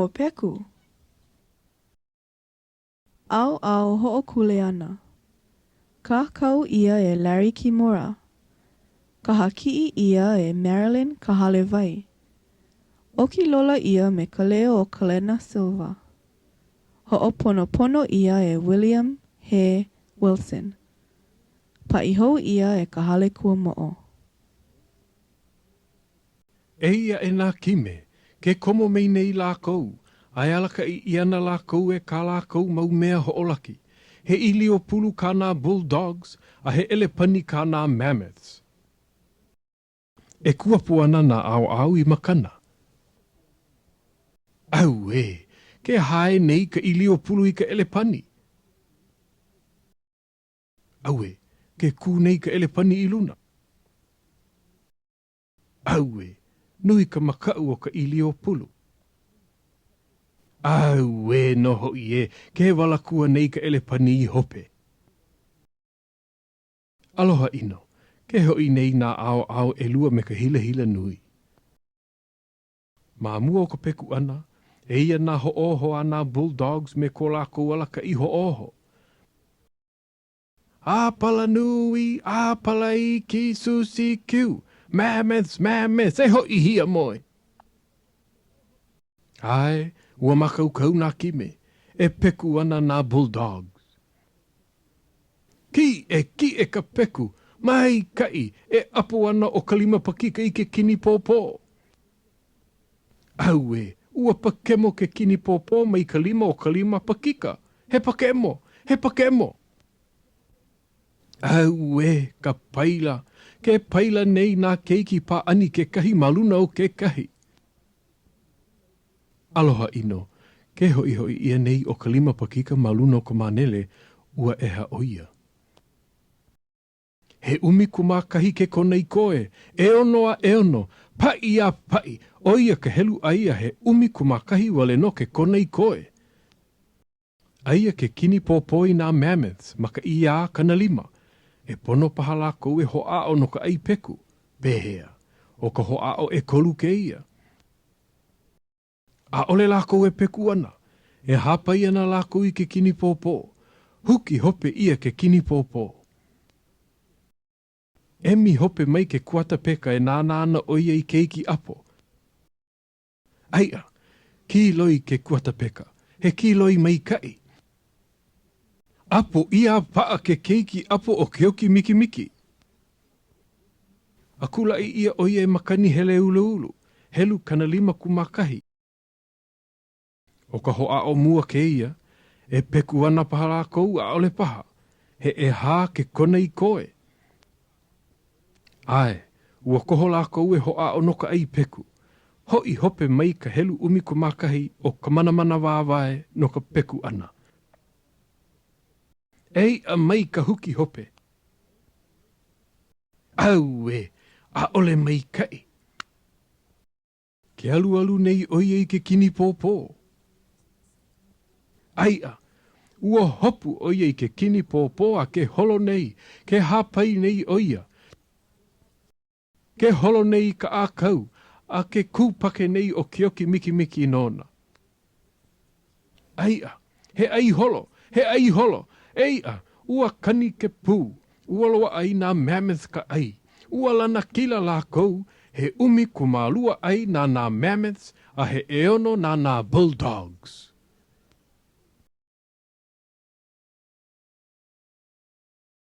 Peku. ʻAoʻao Hoʻokuleana. Kākau ʻia e Larry Kimura. Kaha kiʻi ʻia e Marilyn Kahalewai. ʻOki lola ʻia me ka leo o Kalena Silva. Hoʻoponopono ʻia e William He Wilson. Paʻi hou ʻia e ka Hale Kuamoʻo. Eia aʻe nā kime, ke komo mai nei lākou, a e alakaʻi ʻia ana lākou e kā lākou mau mea hoʻolaki. He ʻīlio pulu kā nā Bulldogs, a he ʻelepani kā nā Mammoths. E kuapo ana nā ʻaoʻao i makana. Auē! Ke hae nei ka ʻīlio pulu i ka ʻelepani! Auē! Ke kū nei ka ʻelepani i luna! Auē! Nui ka makaʻu o ka ʻīlio pulu. Auē nō hoʻi ē, ke walakua nei ka ʻelepani i hope. Aloha ʻino, ke hoʻi nei nā ʻaoʻao ʻelua me ka hilahila nui. Ma mua o ka peku ʻana, eia nā hoʻōho a nā Bulldogs me ko lākou alakaʻi hoʻōho. ʻĀpala nui, ʻāpala iki, Susie Q, Mammoths, Mammoths, e hoʻi hiamoe! ʻAe, ua mākaukau nā kime, e peku ana nā Bulldogs. Kiʻekiʻe ka peku, maikaʻi, e ʻapo ana ʻo Kalima Pakika i ke kinipōpō. Auē, ua pakemo ke kinipōpō mai ka lima o Kalima Pakika! He pakemo! He pakemo! Auē ka paila! Ke paila nei nā keiki pāʻani kekahi ma luna o kekahi. Aloha ʻino, ke hoʻihoʻi ʻia nei ʻo Kalima Pakika ma luna o ka mānele, ua ʻeha ʻo ia. He 11 ke kona i koe, ʻeono a ʻeono, paʻi a paʻi, ʻo ia ka helu ʻai a he 11 wale nō ke kona i koe. Aia ke kinipōpō i nā Mammoths ma ka ʻīā 50. E pono paha lākou e hoʻāʻo no ka ʻai peku. Pehea? ʻO ka hoʻāʻo ʻekolu kēia. ʻAʻole lākou e peku ana. E hāpai ana lākou i ke kinipōpō. Huki hope ʻia ke kinipōpō. Emi hope mai ke kuatapeka e nānā ana ʻo ia i keiki ʻapo. Aiʻa! Kīloi ke kuatapeka. He kīloi maikaʻi. ʻApo ʻia a paʻa ke keiki ʻapo o Keoki Mikimiki. A kulaʻi ʻia ʻo ia e Makani Hele Uluulu, helu 51. ʻO ka hoʻāʻo mua kēia, e peku ana paha lākou, ʻaʻole paha. He ʻehā ke kona i koe. ʻAe, ua koho lākou e hoʻāʻo no ka ʻai peku. Hoʻi hope mai ka helu 11 o ka manamana wāwae no ka peku ʻana. Eiʻa mai ka huki hope. Auē, ʻaʻole maikaʻi. Ke alualu nei ʻo ia i ke kinipōpō. Aiʻa! Ua hopu ʻo ia i ke kinipōpō a ke holo nei, ke hāpai nei ʻo ia. Ke holo nei i ka ʻākau, a ke kūpake nei ʻo Keoki Mikimiki nona. Aiʻa! He ʻai holo! He ʻai holo! Eiʻa! Ua kani ke pū! Ua loaʻa i nā Mammoths ka ʻai. Ua lanakila lākou, he 12 ʻai na nā Mammoths a he ʻeono na nā Bulldogs.